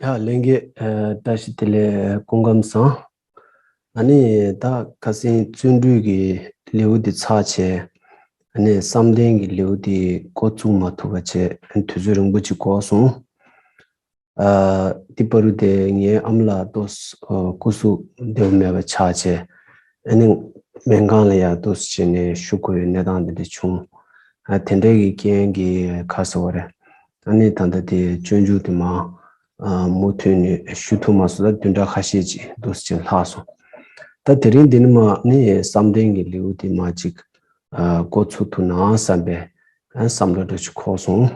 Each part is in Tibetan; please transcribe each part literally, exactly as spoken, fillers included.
ཡ་ལྷན་རྒྱས། ཨ་བཀྲ་ཤིས་བདེ་ལེགས། སྐུ་ཁམས་བཟང་། ཨ་ནི་ད་ཁ་སང་བརྩོན་འགྲུས་ཀྱི་ལེའུ་འདི་ཚར་བྱས། ཨ་ནི་བསམ་གཏན་གྱི་ལེའུ་འདི་འགོ་བཙུགས་མ་ཐུབ་པ་བྱས། ཨ་ནི་དུས་ཚོད་རིང་པོ་ཅིག་འགོར་སོང་། ཨ་འདི་བར་དུ་དེ་ངའི་ཨ་མ་ལགས་ཏོག་ཙམ་སྐུ་གཟུགས་བདེ་པོ་མེད་པ་ཆགས་བྱས། ཨ་ནི་སྨན་ཁང་ལ་ཡར་ཏོག་ཙམ་བྱས་ནས་བཞུགས་དགོས་པའི་གནས་སྟངས་འདི་འདྲ་བྱུང་། ཨ་དེ་འདྲའི་གི་རྐྱེན་གྱིས་ག་ཟེར་བ་རེད། ཨ་ནི་ད་ལྟ་དེ་སྤྱོད་འཇུག་དེ་མར་ཨ་མུ་མཐུད་ནས་ཞུ་ཐུབ་མ་སོང་། ད་བདུན་ཕྲག་ཁ་ཤས་ཅིག་འདུག་སེ་ལྷག་སོང་། ད་དེ་རིང་འདི་ནས་མར་ཨ་ནི་བསམ་གཏན་གྱི་ལེའུ་དེ་མར་ཅིག་ཨ་འགོ་ཚུགས་ཐུབ་ན་བསམ་པའི་ཨ་བསམ་བློ་འདྲ་ཅིག་འཁོར་སོང་།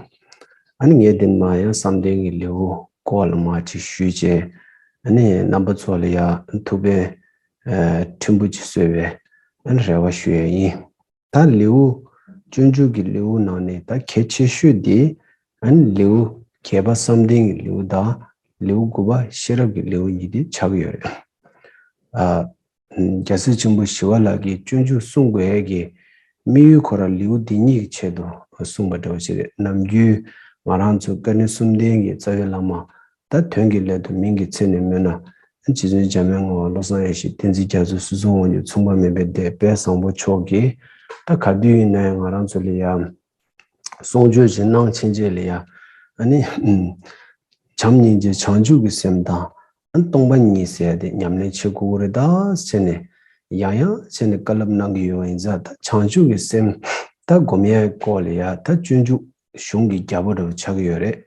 ཨ་ནི་ངས་འདི་ནས་མར་ཡང་བསམ་གཏན་གྱི་ལེའུ་སྐོར་ལ་མར་ཅིག་ཞུས་བྱས། ཨ་ནི་རྣམ་པ་ཚོ་ལ་ཡང་ཐུགས་ཕན་ཨ་ཕྲན་བུ་ཅིག་གསོས་པའི་ཨ་ནི་རེ་བ་ཞུ་ཡ་ཡིན། ད་ལེའུ་སྤྱོད་འཇུག་གི་ལེའུ་ནང་ནས་ད་གལ་ཆེ་ཤོས་དེ་ཨ་ནི་ལེའུ་བརྒྱད་པ་བསམ་གཏན་གྱི་ལེའུ་དང་ལེའུ་དགུ་པ་ཤེས་རབ་ཀྱི་ལེའུ་གཉིས་དེ་ཆགས་ཀྱི་ཡོད་རེད། ཨ་རྒྱལ་སྲས་ཆེན་པོ་ཞི་བ་ལྷ་གིས་སྤྱོད་འཇུག་གསུང་དགོས་ཡས་ཀྱི་དམིགས་ཡུལ་ཁོ་རང་ལེའུ་འདི་གཉིས་ཀྱི་ཆེད་དུ་གསུངས་པ་འདྲ་བོ་ཞིག་རེད། ནམ་རྒྱུན་ང་རང་ཚོ་དཀའ་གནད་གསུམ་ལྡན་གྱི་རྩ་བའི་བླ་མ། ད་དོན་གྱི་སླད་དུ་མིང་གི་ཚིག་ནས་སྨོས་ན། རྗེ་བཙུན་འཇམ་དཔལ་ངག་དབང་བློ་བཟང་ཡེ་ཤེས་བསྟན་འཛིན་རྒྱ་མཚོ་སྲིད་གསུམ་དབང་ཕྱུག་མཚུངས་པ་མེད་པའི་སྡེ་དཔལ་བཟང་པོ་མཆོག་གིས། ད་ག་དུས་ཡིན་ན་ཡང་ང་རང་ཚོ་ལ་ཡང་གསུང་ཆོས་ཅིག་གནང་ཕྱིན་ཆད་ལ་ཡང་། ཨ་ནི་ཨུམ། བྱམས་སྙིང་རྗེ་བྱང་ཆུབ་ཀྱི་སེམས་དང་། ཨ་ནི་སྟོང་པ་ཉིད་ཟེར་ཡ་དེ་ཉམས་ལེན་བྱེད་དགོས་ཀྱི་རེད་ད་ཟེར་ནས་ཡང་ཡང་ཟེར་ནས་བཀའ་སློབ་གནང་གི་ཡོད་པ་ཡིན་ཙང་། ད་བྱང་ཆུབ་ཀྱི་སེམས་ད་སྒོམ་ཡའི་སྐོར་ལ་ཡ་ད་སྤྱོད་འཇུག་གཞུང་གི་རྒྱལ་པོ་འདྲ་བོ་ཆགས་ཀྱི་ཡོད་རེད།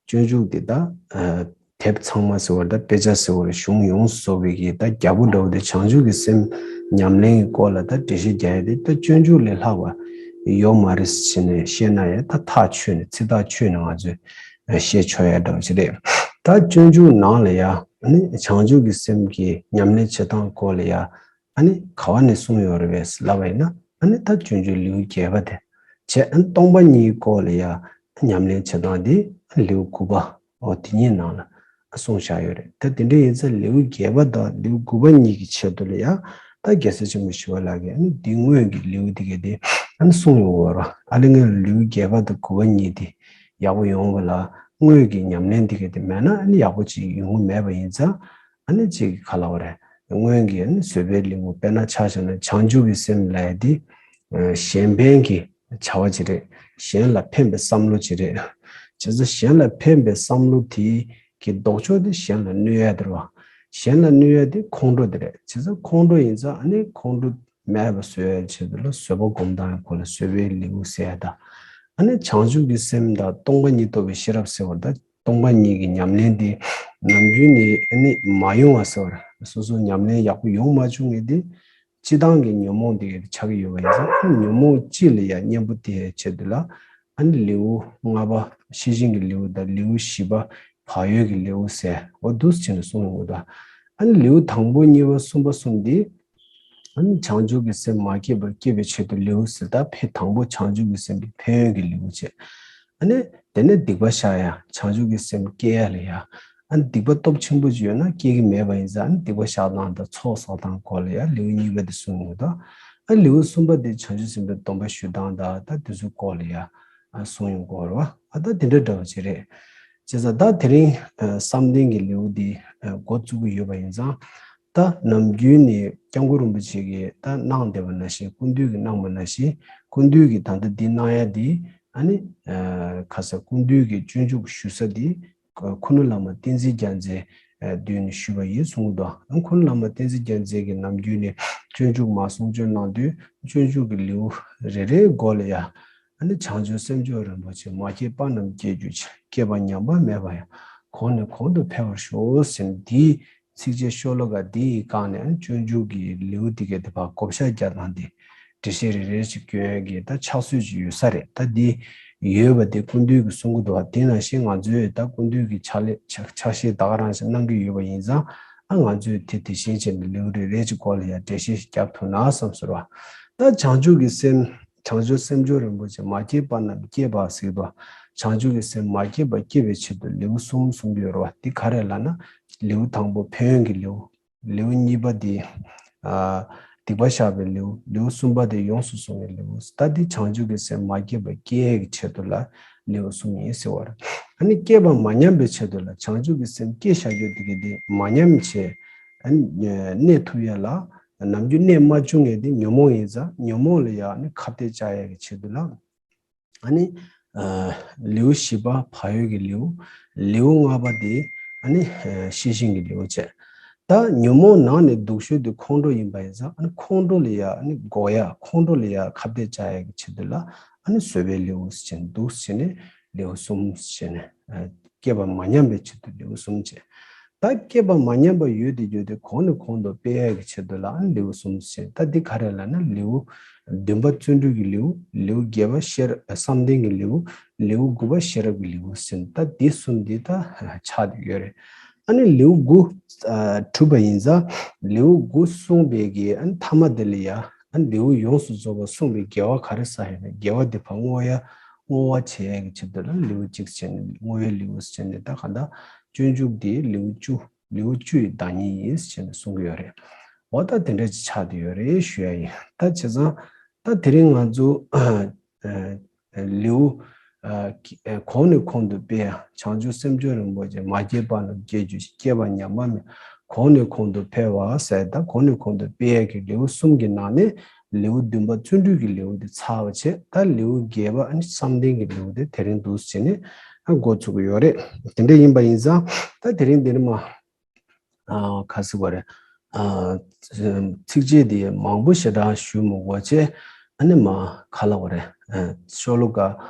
སྤྱོད་འཇུག་འདི་ད་ཨ་དེབ་ཚང་མ་ཟེར་བ་དང་དཔེ་ཆ་ཟེར་བ་རེད། གཞུང་ཡོངས་སུ་རྫོགས་པའི་གི་ད་རྒྱལ་པོ་འདྲ་བོ་དེ་བྱང་ཆུབ་ཀྱི་སེམས་ཉམས་ལེན་གྱི་སྐོར་ལ་ད་འགྲེལ་བཤད་རྒྱག་ཡ་དེ་ད་སྤྱོད་འཇུག་ལས་ལྷག་པ་ཡོད་མ་རེད་ཟེར་ནས་བཤད་ན་ཡང་། ད་ཐག་ཆོད་ནས་ཚིག་ཐག་ཆོད་ནས་ང་ཚོས་བཤད་ཆོག་ཡ་འདྲ་བོ་ཞིག་རེད། ད་སྤྱོད་འཇུག་ནང་ལ་ཡ་ཨ་ནི་བྱང་ཆུབ་ཀྱི་སེམས་ཀྱི་ཉམས་ལེན་བྱེད་སྟངས་སྐོར་ལ་ཡ་ཨ་ནི་ག་བ་ནས་གསུངས་ཡོད་རེད་པས་ལབ་པ་ཡིན་ན། ཨ་ནི་ད་སྤྱོད་འཇུག་ལེའུ་བརྒྱད་པ་དེ་བྱས། ཨ་ནི་སྟོང་པ་ཉིད་སྐོར་ལ་ཡ་ཉམས་ལེན་བྱེད་སྟངས་དེ་ལེའུ་དགུ་པ། འོ་དེ་གཉིས་ནང་ལ་གསུངས་བཞག་ཡོད་རེད། ད་དེ་འདྲ་ཡིན་ཙང་ལེའུ་བརྒྱད་པ་དང་ལེའུ་དགུ་པ་གཉིས་ཀྱི་ཆེད་དུ་ལ་ཡ་ད་རྒྱལ་སྲས་ཆེན་པོ་ཞི་བ་ལྷ་གིས་ཨ་ནི་འདི་སྔོན་གྱི་ལེའུ་དེ་ག་དེ་ཨ་ནི་གསུངས་ཡོང་བ་རེད། ཨ་ནི་ངས་ལེའུ་བརྒྱད་པ་དང་དགུ་པ་གཉིས་དེ་ཡག་པོ་ཡོང་བ་ལ་སྔོན་གྱི་ཉམས་ལེན་དེ་ག་དེ་མེད་ན་ཨ་ནི་ཡག་པོ་ཅིག་ཡོང་གི་མེད་པ་ཡིན་ཙང་། ཨ་ནི་ཅིག་ག་ལབ་དགོས་རེད། སྔོན་གྱི་ཨ་ནི་བཟོད་པའི་ལེའུ། དཔེར་ན་ཆ་བཞག་ན་བྱང་ཆུབ་ཀྱི་སེམས་ལབ་ཡ་དེ་གཞན་ཕན་གྱི་བྱ་བ་ཅིག་རེད། གཞན་ལ་ཕན་པའི་བསམ་བློ་ཅིག་རེད། བྱས་ཙང་གཞན་ལ་ཕན་པའི་བསམ་བློ་དེ་གི་ལྡོག་ཕྱོགས་དེ་གཞན་ལ་གནོད་ཡ་དེ་རེད་བ། གཞན་ལ་གནོད་ཡ་དེ་ཁོང་ཁྲོ་དེ་རེད། བྱས་ཙང་ཁོང་ཁྲོ་ཡིན་ཙང་ཨ་ནི་ཁོང་ཁྲོ་མེད་པ་བཟོ་ཡ་ཆེད་དུ་ལ་བཟོད་པ་སྒོམ་སྟངས་སྐོར་ལ་བཟོད་པའི་ལེའུ་ཟེར་ཡ་དང་། ཨ་ནི་བྱང་ཆུབ་ཀྱི་སེམས་དང་སྟོང་པ་ཉིད་རྟོགས་པའི་ཤེས་རབ་ཟེར་བ་དང་། སྟོང་པ་ཉིད་ཀྱི་ཉམས་ལེན་དེ་ནམ་རྒྱུན་ནས་ཨ་ནི་མ་ཡོང་བ་ཟེར་བ། སོ་སོ་ཉམས་ལེན་ཡག་པོ་ཡོང་མ་བྱུང་ངེས་དེ་སྤྱི་བཏང་གི་ཉོན་མོངས་དེ་ག་དེ་ཆགས་ཀྱི་ཡོད་པ་ཡིན་ཙང་། ཉོན་མོངས་སྤྱི་ལ་ཡ་གཉེན་པོ་དེ་ཆེད་དུ་ལ་ཨ་ནི་ལེའུ་ལྔ་པ་ཤེས་བཞིན་གྱི་ལེའུ་དང་ལེའུ་བཞི་པ་བག་ཡོད་ཀྱི་ལེའུ་ཟེར། འོ་འདུག་སེ་བྱས་ནས་གསུངས་ཡོང་གི་འདུག་ཨ་ནི་ལེའུ་དང་པོ་གཉིས་པ་གསུམ་པ་གསུམ་དེ། ཨ་ནི་བྱང་ཆུབ་ཀྱི་སེམས་མ་སྐྱེས་པར་སྐྱེ་བའི་ཆེད་དུ་ལེའུ་ཟེར། ད་ཕན་དང་པོ་བྱང་ཆུབ་ཀྱི་སེམས་ཀྱི་ཕན་ཡོན་གྱི་ལེའུ་བྱས། ཨ་ནི་དེ་ནས་སྡིག་པ་བཤགས་ཡ། བྱང་ཆུབ་ཀྱི་སེམས་སྐྱེ་ཡ་ལ་ཡ། ཨ་ནི་སྡིག་པ་སྟོབས་ཆེན་པོ་ཅིག་ཡོད་ན་སྐྱེ་གི་མེད་པ་ཡིན་ཙང་། ཨ་ནི་སྡིག་པ་བཤགས་སྟངས་དང་ཚོགས་བསགས་སྟངས་སྐོར་ལ་ཡ་ལེའུ་གཉིས་པ་དེ་གསུངས་ཡོད་དོ། ཨ་ལེའུ་གསུམ་པ་དེ་བྱང་ཆུབ་སེམས་དཔའི་སྡོམ་པ་ཞུ་སྟངས་དང་ད་དེ་ཚོའི་སྐོར་ལ་ཡ་ཨ་གསུངས་ཡོང་གི་ཡོད་རེད་བ། ཨ་ད་དེ་འདྲ་འདྲ་བོ་ཅིག་རེད། བྱས་ཙང་ད་དེ་རིང་ཨ་བསམ་གཏན་གྱི་ལེའུ་འདི་ཨ་འགོ་བཙུགས་ཀྱི་ཡོད་པ་ཡིན་ཙང་། ད་ནམ་རྒྱུན་ནས་སྐྱབས་མགོན་རིན་པོ་ཆེ་གིས་ད་གནང་བསྡད་པ་ནང་བཞིན། སྐུ་མདུན་གྱིས་གནང་བ་ནང་བཞིན། སྐུ་མདུན་གྱིས་ད་ལྟ་འདི་གནང་ཡ་འདི་ཨ་ནི་ཨ་ཁ་ས་སྐུ་མདུན་གྱི་སྤྱོད་འཇུག་ཞུ་ས་འདི་ཁུ་ནུ་བླ་མ་བསྟན་འཛིན་རྒྱལ་མཚན་ཨ་མདུན་ནས་ཞུས་པ་ཡིན་གསུངས་འདུག་ཨ་ཁུ་ནུ་བླ་མ་བསྟན་འཛིན་རྒྱལ་མཚན་གྱིས་ནམ་རྒྱུན་ནས་སྤྱོད་འཇུག་མར་གསུང་ཆོས་གནང་དུས་སྤྱོད་འཇུག་གི་ལེའུ་རེ་རེའི་མགོ་ལ་ཡ། ཨ་ནི་བྱང་ཆུབ་སེམས་མཆོག་རིན་པོ་ཆེ། མ་སྐྱེས་པ་རྣམས་སྐྱེ་གྱུར་ཅིག་སྐྱེས་པ་ཉམས་པ་མེད་པ་ཡང་། གོང་ནས་གོང་དུ་འཕེལ་བར་ཤོག་ཟེར་ནས་འདིའི་ཚིགས་བཅད་ཤོ་ལོ་ཀ་འདིའི་སྒང་ནས་ཨ་ནི་སྤྱོད་འཇུག་གི་ལེའུ་འདི་གའི་དེ་བར་བགོ་བཤའ་རྒྱག་སྟངས་དེ་འགྲེལ་བཤད་རེ་རེ་ཞིག་སྐྱོན་ཡས་ཀྱི་ད་ཕྱག་སྲོལ་ཅིག་ཡོད་ས་རེད། ད་འདི་ཡོད་པ་དེ་སྐུ་མདུན་གྱིས་གསུང་གི་འདུག་བ། དེ་ནང་བཞིན་ང་ཚོས་ད་སྐུ་མདུན་གྱི་ཕྱག་ལས་ཕྱག་ཕྱག་བཞེས་ད་ག་རང་ཞིག་གནང་གི་ཡོད་པ་ཡིན་ཙང་། ཨ་ང་ཚོས་དེ་དེ་བཞིན་བྱས་ནས་ལེའུ་རེ་རེ་ཅིག་སྐོར་ལ་ཡང་འགྲེལ་བཤད་ཞིག་རྒྱབ་ཐུབ་ན་བསམ་ཟེར་བ། ད་བྱང་ཆུབ་ཀྱི་སེམས། བྱང་ཆུབ་སེམས་མཆོག་རིན་པོ་ཆེ། མ་སྐྱེས་པ་རྣམས་སྐྱེས་པ་ཟེར་བ། བྱང་ཆུབ་ཀྱི་སེམས་མ་སྐྱེས་པ་སྐྱེ་བའི་ཆེད་དུ་ལེའུ་གསུམ་གསུངས་ཡོད་རེད་བ། འདི་ག་རེ་ལབ་ན། ལེའུ་དང་པོ་ཕན་ཡོན་གྱི་ལེའུ། ལེའུ་གཉིས་པ་འདི་ཨ་སྡིག་པ་བཤགས་པའི་ལེའུ། ལེའུ་གསུམ་པ་འདི་ཡོངས་སུ་བཟུང་བའི་ལེའུ། ད་འདི་བྱང་ཆུབ་ཀྱི་སེམས་མ་སྐྱེས་པ་སྐྱེ་ཡས་ཀྱི་ཆེད་དུ་ལ་ལེའུ་གསུམ་ཡིན་ཟེར་བ་རེད། ཨ་ནི་སྐྱེས་པ་མ་ཉམས་པའི་ཆེད་དུ་ལ་བྱང་ཆུབ་ཀྱི་སེམས་སྐྱེས་བཞག་རྒྱུ་དེ་གི་དེ་མ་ཉམས་བྱས། ཨ་ནི་གནས་ཐུབ་ཡ་ལ་ནམ་རྒྱུན་གནས་མ་བཅུག་མཁན་དེ་ཉོན་མོངས་ཡིན་ཙང་ཉོན་མོངས་ལ་ཡ་ཨ་ནི་ཁ་གཏད་བཅག་ཡ་གི་ཆེད་དུ་ལ། ཨ་ནི་ལེའུ་བཞི་པ་བག་ཡོད་ཀྱི་ལེའུ། ལེའུ་ལྔ་པ་དེ་ཨ་ནི་ཤེས་བཞིན་གྱི་ལེའུ་བྱས། ད་ཉོན་མོངས་ནང་ནས་སྡུག་ཤོས་དེ་ཁོང་ཁྲོ་ཡིན་པ་ཡིན་ཙང་ཨ་ནི་ཁོང་ཁྲོ་ལ་ཡ་ཨ་ནི་འགོག་ཡ་ཁོང་ཁྲོ་ལ་ཡ་ཁ་གཏད་བཅག་ཡ་གི་ཆེད་དུ་ལ་ཨ་ནི་བཟོད་པའི་ལེའུ་ཟེར་ནས་འདུག་ཟེར་ནས་ལེའུ་གསུམ་ཟེར་ནས་སྐྱེས་པ་མ་ཉམས་པའི་ཆེད་དུ་ལེའུ་གསུམ་བྱས། ད་སྐྱེས་པ་མ་ཉམས་པ་ཡོད་དེ་ཡོད་དེ་གོང་ནས་གོང་དུ་སྤེལ་ཡ་གི་ཆེད་དུ་ལ་ཨ་ནི་ལེའུ་གསུམ་ཟེར། ད་འདི་ག་རེ་ལབ་ན་ལེའུ་བདུན་པ་བརྩོན་འགྲུས་ཀྱི་ལེའུ། ལེའུ་བརྒྱད་པ་ཤེས་རབ་བསམ་གཏན་གྱི་ལེའུ། ལེའུ་དགུ་པ་ཤེས་རབ་ཀྱི་ལེའུ་ཟེར། ད་འདི་གསུམ་འདི་ད་ཆགས་བསྡད་ཡོད་རེད། ཨ་ནི་ལེའུ་དགུ་གྲུབ་པ་ཡིན་ཙང་ལེའུ་དགུ་གསུངས་པའི་གི་ཨ་ནི་མཐའ་མ་དེ་ལ་ཡ་ཨ་ནི་ལེའུ་ཡོངས་སུ་རྫོགས་པ་གསུངས་པའི་དགེ་བ་ག་རེ་བསགས་ཡོད་ན་དགེ་བ་དེ་ཕར་བསྔོ་ཡ་བསྔོ་བ་བྱེད་ཡ་གི་ཆེད་དུ་ལ་ལེའུ་གཅིག་བྱས་ནས་བསྔོ་བའི་ལེའུ་བྱས་ནས་ད་ག་ད་སྤྱོད་འཇུག་དེ་ལེའུ་བཅུ། ལེའུ་བཅུ་ཡི་བདག་ཉིད་ཡིན་ཟེར་ནས་གསུང་གི་ཡོད་རེད། འོ་ད་དེ་འདྲ་ཅིག་ཆགས་བསྡད་ཡོད་རེད་ཞུ་ཡ་ཡིན། ད་བྱས་ཙང་ད་དེ་རིང་ང་ཚོ་ལེའུ་གོང་ནས་གོང་དུ་སྤེལ་ཡ་བྱང་ཆུབ་སེམས་མཆོག་རིན་པོ་ཆེ་མ་སྐྱེས་པ་རྣམས་སྐྱེ་གྱུར་ཅིག་སྐྱེས་པ་ཉམས་པ་མེད། གོང་ནས་གོང་དུ་འཕེལ་བ་ཟེར་ད་གོང་ནས་གོང་དུ་སྤེལ་ཡ་གི་ལེའུ་གསུམ་གྱི་ནང་ནས་ལེའུ་བདུན་པ་བརྩོན་འགྲུས་ཀྱི་ལེའུ་དེ་ཚར་བ་བྱས། ད་ལེའུ་བརྒྱད་པ་ཨ་ནི་བསམ་གཏན་གྱི་ལེའུ་དེ་དེ་རིང་འདུག་ཟེར་ནས་ཨ་འགོ་ཚུགས་ཀྱི་ཡོད་རེད། དེ་འདྲ་ཡིན་པ་ཡིན་ཙང་ད་དེ་རིང་འདི་ནས་མ་ཨ་ག་ཟེར་བ་རེད། ཨ་ཚིགས་བཅད་དེ་མང་པོ་ཞེ་དྲག་ཞུ་མི་དགོས་བྱས། ཨ་ནི་མ་ག་ལབ་དགོས་རེད། ཨ་ཤོ་ལོ་ཀ་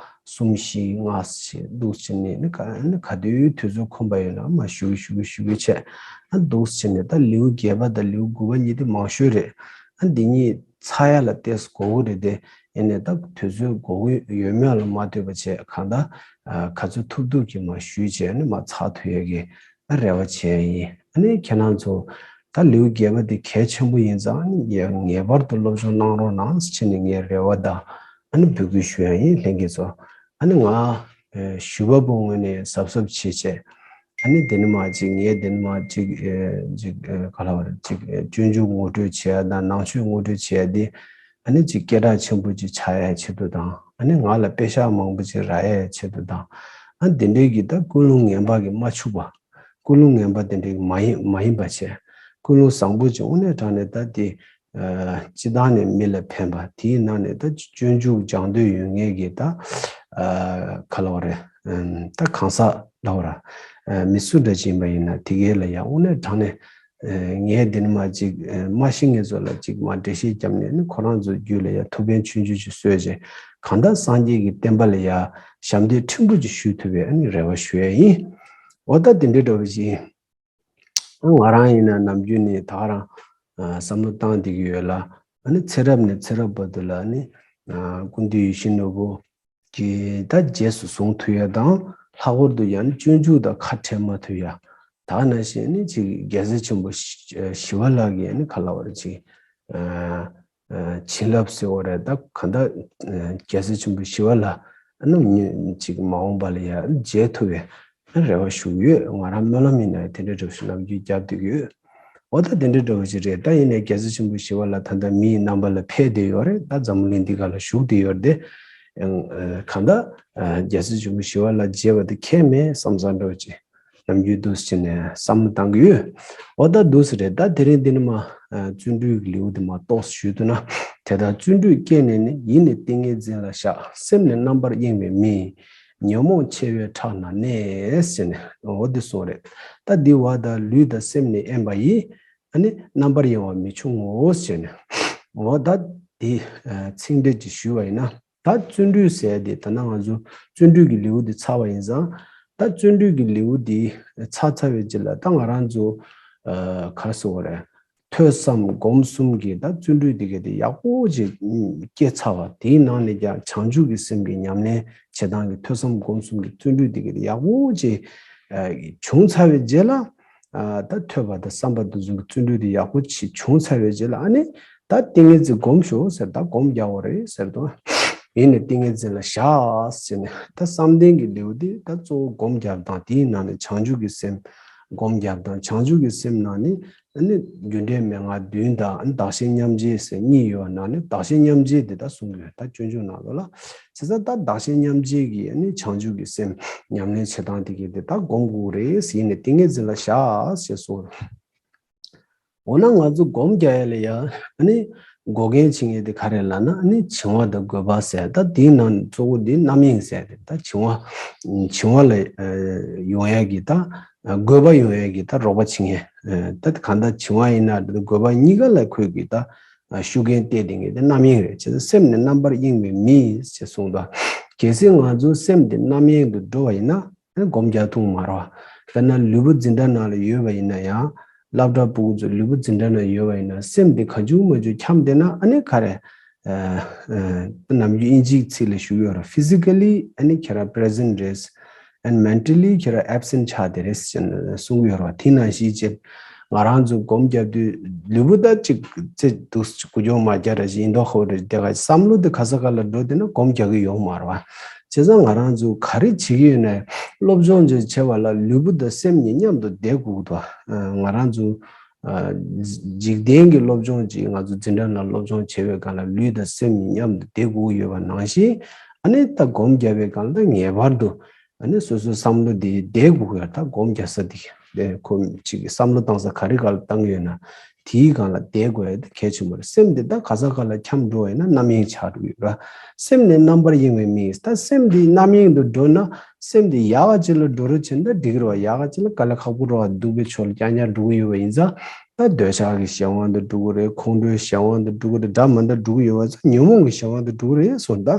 གསུམ་བཞི་ལྔ་ཞེས་འདུག་ཟེར་ནས་ནི་ག་ནི་ག་དུས་དུས་ཚོད་ཁོམ་པ་ཡོད་ན་མ་ཞུ་གི་ཞུ་གི་ཞུ་གི་བྱས། ཨ་འདུག་ཟེར་ནས་ད་ལེའུ་བརྒྱད་པ་དང་ལེའུ་དགུ་པ་གཉིས་དེ་མང་ཤོས་རེད། ཨ་འདི་གཉིས་ཚར་ཡ་ལ་ཏོག་ཙམ་འགོར་གི་རེད་དེ། ཡིན་ནའི་ད་དུས་ཚོད་འགོར་གི་ཡོད་མེད་ལ་མ་ལྟོས་པ་བྱས་གང་ལྟར་ག་ཚོད་ཐུབ་ཐུབ་ཀྱིས་མ་ཞུས་བྱས་ནི་མ་ཚར་ཐུབ་ཡ་གི་ཨ་རེ་བ་བྱས་ཡིན། ཨ་ནི་ཁྱེད་རང་ཚོ་ད་ལེའུ་བརྒྱད་པ་དེ་གལ་ཆེན་པོ་ཡིན་ཙང་ཨ་ནི་ངེས་པར་དུ་སློབ་སྦྱོང་གནང་རོགས་གནང་ཟེར་ནས་ངས་རེ་བ་དང་ཨ་ནི་འབོད་སྐུལ་ཞུ་ཡ་ཡིན་ལྷན་རྒྱས་ཚོ། ཨ་ནི་ང་ཞུ་བ་པོ་ངོས་ནས་གཟབ་གཟབ་བྱེད་བྱས། ཨ་ནི་དེ་ནི་མ་ཅིག་ངས་དེ་ནི་མ་ཅིག་ཅིག་ག་ལ་བ་རེད་ཅིག་སྤྱོད་འཇུག་ངོ་སྤྲོད་བྱེད་ཡ་དང་ནང་ཆོས་ངོ་སྤྲོད་བྱེད་ཡ་དེ་ཨ་ནི་ཅིག་སྐད་གྲགས་ཆེན་པོ་ཅིག་ཆགས་ཡ་ཆེད་དུ་དང་ཨ་ནི་ང་ལ་པེ་ཤག་མང་པོ་ཅིག་རག་ཡ་ཆེད་དུ་དང་ཨ་དེ་འདྲའི་གི་ད་ཀུན་སློང་ངན་པ་གི་མ་འཆུག་པ། ཀུན་སློང་ངན་པ་དེ་འདྲའི་མ་ཡིན་མ་ཡིན་པ་བྱས། ཀུན་སློང་བཟང་པོ་ཅིག་དངོས་གནས་དྲང་གནས་ད་དེ་སྤྱི་བཏང་ནས་མི་ལ་ཕན་པ་དེའི་ནང་ནས་ད་སྤྱོད་འཇུག་སྦྱང་འདོད་ཡོད་ངེས་ཀྱི་ད་ག་ལ་བ་རེད། ད་གང་ཟག་ལ་བ་ར་མི་སུ་འདྲ་ཅིག་ཡིན་པ་ཡིན་ན་དེ་གའི་ལ་ཡང་དངོས་གནས་དྲང་གནས་ངས་འདི་ནས་མ་ཅིག་མ་ཤི་ངེས་ཚོ་ལ་ཅིག་མ་འགྲེལ་བཤད་བརྒྱབ་ནས་ནི་ཁོ་རང་ཚོའི་རྒྱུད་ལ་ཡང་ཐུགས་ཕན་ཆུང་ཆུང་ཅིག་གསོས་རྗེས་གང་ལྟར་སངས་རྒྱས་ཀྱི་བསྟན་པ་ལ་ཡང་ཞབས་འདེགས་ཕྲན་བུ་ཅིག་ཞུ་ཐུབ་པའི་ཨ་ནི་རེ་བ་ཞུ་ཡ་ཡིན། འོ་ད་དེ་འདྲའི་འདྲ་བོ་ཞིག་ཡིན། ང་རང་ཡིན་ན་ནམ་རྒྱུན་ནས་ད་ག་རང་བསམ་བློ་བཏང་བསྡད་ཀྱི་ཡོད་ལ། ཨ་ནི་ཚེ་རབས་ནས་ཚེ་རབས་བར་དུ་ལ་ནི་ཀུན་འདུས་ཡིད་བཞིན་ནོར་བུ་གི་ད་རྗེས་སུ་བཟུང་ཐུབ་ཡ་དང་ལྷག་པར་དུ་ཡང་ནི་སྤྱོད་འཇུག་དང་ཁ་བྲལ་མ་ཐུབ་ཡ། ད་ནང་བཞིན་ནི་ཅིག་རྒྱལ་སྲས་ཆེན་པོ་ཞི་བ་ལྷ་གིས་ནི་ག་ལ་བར་ཅིག་བྱིན་རླབས་ཟེར་བ་རེད། ད་ག་འདྲ་རྒྱལ་སྲས་ཆེན་པོ་ཞི་བ་ལྷ་ཨ་ནི་ཅིག་མ་འོངས་པ་ལ་ཡང་མཇལ་ཐུབ་པའི་རེ་བ་ཞུ་གི་ཡོད། ང་རང་སྨོན་ལམ་ཡིན་ན་དེ་འདྲའི་འདྲ་བོ་ཞིག་ནམ་རྒྱུན་བརྒྱབ་བསྡད་ཀྱི་ཡོད། འོ་ད་དེ་འདྲའི་འདྲ་བོ་ཞིག་རེད། ད་ཡིན་ནའི་རྒྱལ་སྲས་ཆེན་པོ་ཞི་བ་ལྷ་ད་ལྟ་མིའི་རྣམ་པ་ལ་ཕེབས་བསྡད་ཡོད་རེད། ད་འཛམ་བུ་གླིང་འདི་ག་ལ་བཞུགས་བསྡད་ཡོད་རེད་དེ། གང་ལྟར་རྒྱལ་སྲས་ཆེན་པོ་ཞི་བ་ལྷ་མཇལ་བ་དེ་ཁྱད་མེད་བསམ་བསམ་འདྲ་བོ་ཅིག་ནམ་རྒྱུན་འདུག་སེ་བྱས་ནས་བསམ་བློ་བཏང་གི་ཡོད། འོ་ད་འདུག་སེ་རེད། ད་དེ་རིང་འདི་ནི་མ་བརྩོན་འགྲུས་ཀྱི་ལེའུ་འདི་མ་གཏོགས་སུ་ཞུས་འདུག་ན། དེ་ལྟར་བརྩོན་འགྲུས་སྐྱེས་ནས་ནི། ཡིད་ནི་ཏིང་ངེ་འཛིན་ལ་བཞག་སེམས་ནི་རྣམ་པར་གཡེང་བའི་མི། ཉོན་མོངས་ཆེ་བའི་ཕྲག་ན་གནས་ཟེར་ནས་འོ་འདི་གསུངས་རེད། ད་འདི་བ་དང་ལུས་དང་སེམས་ནི་དབེན་པ་ཡིས། ཨ་ནི་རྣམ་པར་གཡེང་བ་མི་འབྱུང་ངོ་ཟེར་ནས་འོ་ད་འདི་ཚིག་འགྲེལ་གྱིས་ཞུས་པ་ཡིན་ན། ད་བརྩོན་འགྲུས་ཟེར་དེ་ད་ནང་ང་ཚོ་བརྩོན་འགྲུས་ཀྱི་ལེའུ་འདི་ཚར་བ་ཡིན་ཙང་། ད་བརྩོན་འགྲུས་ཀྱི་ལེའུ་འདི་ཚར་ཚར་བའི་རྗེས་ལ་ད་ང་རང་ཚོ་ག་རེ་ཟེར་དགོས་རེད། ཐོས་བསམ་སྒོམ་གསུམ་གྱི་ད་བརྩོན་འགྲུས་འདི་ག་དེ་ཡག་པོ་ཅིག་སྐྱེས་ཚར་བ་དེའི་ནང་ནས་ཀྱང་བྱང་ཆུབ་ཀྱི་སེམས་ཀྱི་ཉམས་ལེན་བྱེད་སྟངས་ཀྱི་ཐོས་བསམ་སྒོམ་གསུམ་གྱི་བརྩོན་འགྲུས་འདི་ག་དེ་ཡག་པོ་ཅིག་བྱུང་ཚར་བའི་རྗེས་ལ། ད་ཐོས་པ་དང་བསམ་པ་འདི་ཚོ་གི་བརྩོན་འགྲུས་དེ་ཡག་པོ་ཅིག་བྱུང་ཚར་བའི་རྗེས་ལ་ཨ་ནི་ད་ཏིང་ངེ་འཛིན་སྒོམ་ཤོག་ཟེར། ད་སྒོམ་རྒྱག་དགོས་རེད་ཟེར་དུས། ཡིད་ནི་ཏིང་ངེ་འཛིན་ལ་བཞག་ཟེར་ནས་ད་བསམ་གཏན་གྱི་ལེའུ་འདི་ད་གཙོ་བོ་སྒོམ་རྒྱག་སྟངས་དེའི་ནང་ནས་བྱང་ཆུབ་ཀྱི་སེམས་ སྒོམ་རྒྱབ་དང་། བྱང་ཆུབ་ཀྱི་སེམས་ནང་ནི་ཨ་ནི་རྒྱུ་འབྲས་མན་ངག་བདུན་དང་། ཨ་ནི་བདག་གཞན་མཉམ་བརྗེ་ཟེར་གཉིས་ཡོད་པ་ནང་ནས་བདག་གཞན་མཉམ་བརྗེ་དེ་ད་གསུང་གི་ཡོད། ད་སྤྱོད་འཇུག་ནང་ལོགས་ལ། བྱས་ཙང་ད་བདག་གཞན་མཉམ་བརྗེ་གི་ཨ་ནི་བྱང་ཆུབ་ཀྱི་སེམས་ཉམས་ལེན་བྱེད་སྟངས་དེ་གི་དེ་ད་སྒོམ་དགོས་རེད་ཟེར། ཡིན་ནས་ཏིང་ངེ་འཛིན་ལ་བཞག་ཞེས་གསུངས། འོ་ན་ང་ཚོ་སྒོམ་རྒྱག་ཡ་ལ་ཡ་ཨ་ནི་འགོག་རྐྱེན་བྱེད་མཁན་དེ་ག་རེ་ལབ་ན། ཨ་ནི་བྱིང་བ་དང་རྒོད་པ་ཟེར། ད་དེའི་ནང་གཙོ་བོ་འདི་རྣམ་གཡེང་ཟེར་ཏེ། ད་བྱིང་བ་བྱིང་བ་ལ་ཡོང་ཡ་གི་ད་རྒོད་པ་ཡོང་ཡ་གི་ད་རོགས་པ་བྱེད་མཁན། ད་གང་ལྟར་བྱིང་བ་ཡིན་ན་རྒོད་པ་གཉིས་ཀ་ལ་ཁོས་གི་ད་ཤུགས་རྐྱེན་སྤྲད་དེ་ངེས་དེ་རྣམ་གཡེང་རེད། བྱས་ཙང་སེམས་ནི་རྣམ་པར་གཡེང་བའི་མི་ཞེས་གསུངས་དང་། གལ་སྲིད་ང་ཚོའི་སེམས་དེ་རྣམ་གཡེང་དུ་འགྲོ་བ་ཡིན་ན་སྒོམ་རྒྱག་ཐུབ་མ་རེད་བ། དཔེར་ན་ལུས་པོ་འཛིན་གྲྭ་ནང་ལ་ཡོད་པ་ཡིན་ན་ཡང་། སློབ་གྲྭ་ཕྲུ་གུ་ཚོ་ལུས་པོ་འཛིན་གྲྭ་ནང་ཡོད་པ་ཡིན་ན་སེམས་དེ་གང་བྱུང་མང་བྱུང་འཁྱམས་བསྡད་ན་ཨ་ནི་ག་རེ། ཨ་ཨ་ནམ་རྒྱུན་དབྱིན་ཇིའི་ཚིག་ལ་ཞུ་གི་ཡོད་རེད། ཕི་ཟི་ཀ་ལི་ཨ་ནི་ཁྱེད་རང་པི་རེ་ཟེན་ཊི་རེད། ཨེན་མེན་ཊ་ལི་ཁྱེད་རང་ཨེབ་སེན་ཊི་ཆགས་བསྡད་རེད་ཟེར་ནས་གསུང་གི་ཡོད་རེད་བ། དེ་ནང་བཞིན་བྱས་ང་རང་ཚོ་སྒོམ་རྒྱབ་དུས་ལུས་པོ་ད་ཅིག་ཚེ་འདུག་སེ་འགུལ་སྐྱོད་མ་རྒྱག་ར་ཞིག་ཡིན་མདོག་ཁ་པོ་རེད། དེ་ག་བསམ་བློ་དེ་ག་ས་ག་ལ་འགྲོ་བསྡད་ན་སྒོམ་རྒྱག་གི་ཡོད་མ་རེད་བ། བྱས་ཙང་ང་རང་ཚོ་ག་རེ་བྱེད་ཀྱི་ཡོད་ན་སློབ་སྦྱོང་ཅིག་བྱེད་པ་ལ་ལུས་པོ་དང་སེམས་གཉིས་མཉམ་དུ་བསྡད་དགོས་འདུག་ང་རང་ཚོ་ཨ་འཇིག་རྟེན་གྱི་སློབ་སྦྱོང་ཅིག་ང་ཚོ་འཛིན་གྲྭ་ནང་སློབ་སྦྱོང་བྱེད་པའི་སྒང་ལ་ལུས་དང་སེམས་གཉིས་མཉམ་དུ་བསྡད་དགོས་ཀྱི་ཡོད་པ་ནང་བཞིན། ཨ་ནི་ད་སྒོམ་རྒྱབ་པའི་སྒང་ལ་ད་ངེས་པར་དུ་ཨ་ནི་སོ་སོའི་བསམ་བློ་དེ་བསྡད་དགོས་ཀྱི་ཡོད། ད་སྒོམ་རྒྱག་ས་དེ་ཁོ་ཅིག་བསམ་བློ་བཏང་ས་ག་རེ་སྒང་ལ་བཏང་གི་ཡོད་ན་དེའི་སྒང་ལ་བསྡད་དགོས་ཡ་དེ་གལ་ཆེན་པོ་རེད། སེམས་དེ་ད་ག་ས་ག་ལ་འཁྱམས་འགྲོ་བ་ཡིན་ན་རྣམ་གཡེང་ཆགས་འགྲོ་གི་ཡོད་ར། སེམས་ནི་རྣམ་པར་གཡེང་བའི་མི། ད་སེམས་དེ་རྣམ་གཡེང་དུ་འགྲོ་ན་སེམས་དེ་ཡག་ག་ཅིག་ལ་འགྲོ་རོགས་བྱས་ན་ད་འགྲིག་གི་རེད་བ། ཡག་ག་ཅིག་ལ་དཀའ་ལས་ཁག་པོ་རེད་བ། སྡུག་པའི་ཕྱོགས་ལ་རྐྱང་རྐྱང་འགྲོ་གི་ཡོད་པ་ཡིན་ཙང་། ད་འདོད་ཆགས་ཀྱི་གཞན་དབང་དུ་འགྲོ་གི་རེད། ཁོང་ཁྲོའི་གཞན་དབང་དུ་འགྲོ་གི་རེད། འདྲ་མི་འདྲ་འགྲོ་གི་ཡོད་པ་ཙང་ཉོན་མོངས་ཀྱི་གཞན་དབང་དུ་འགྲོ་གི་རེད་གསུངས། ད་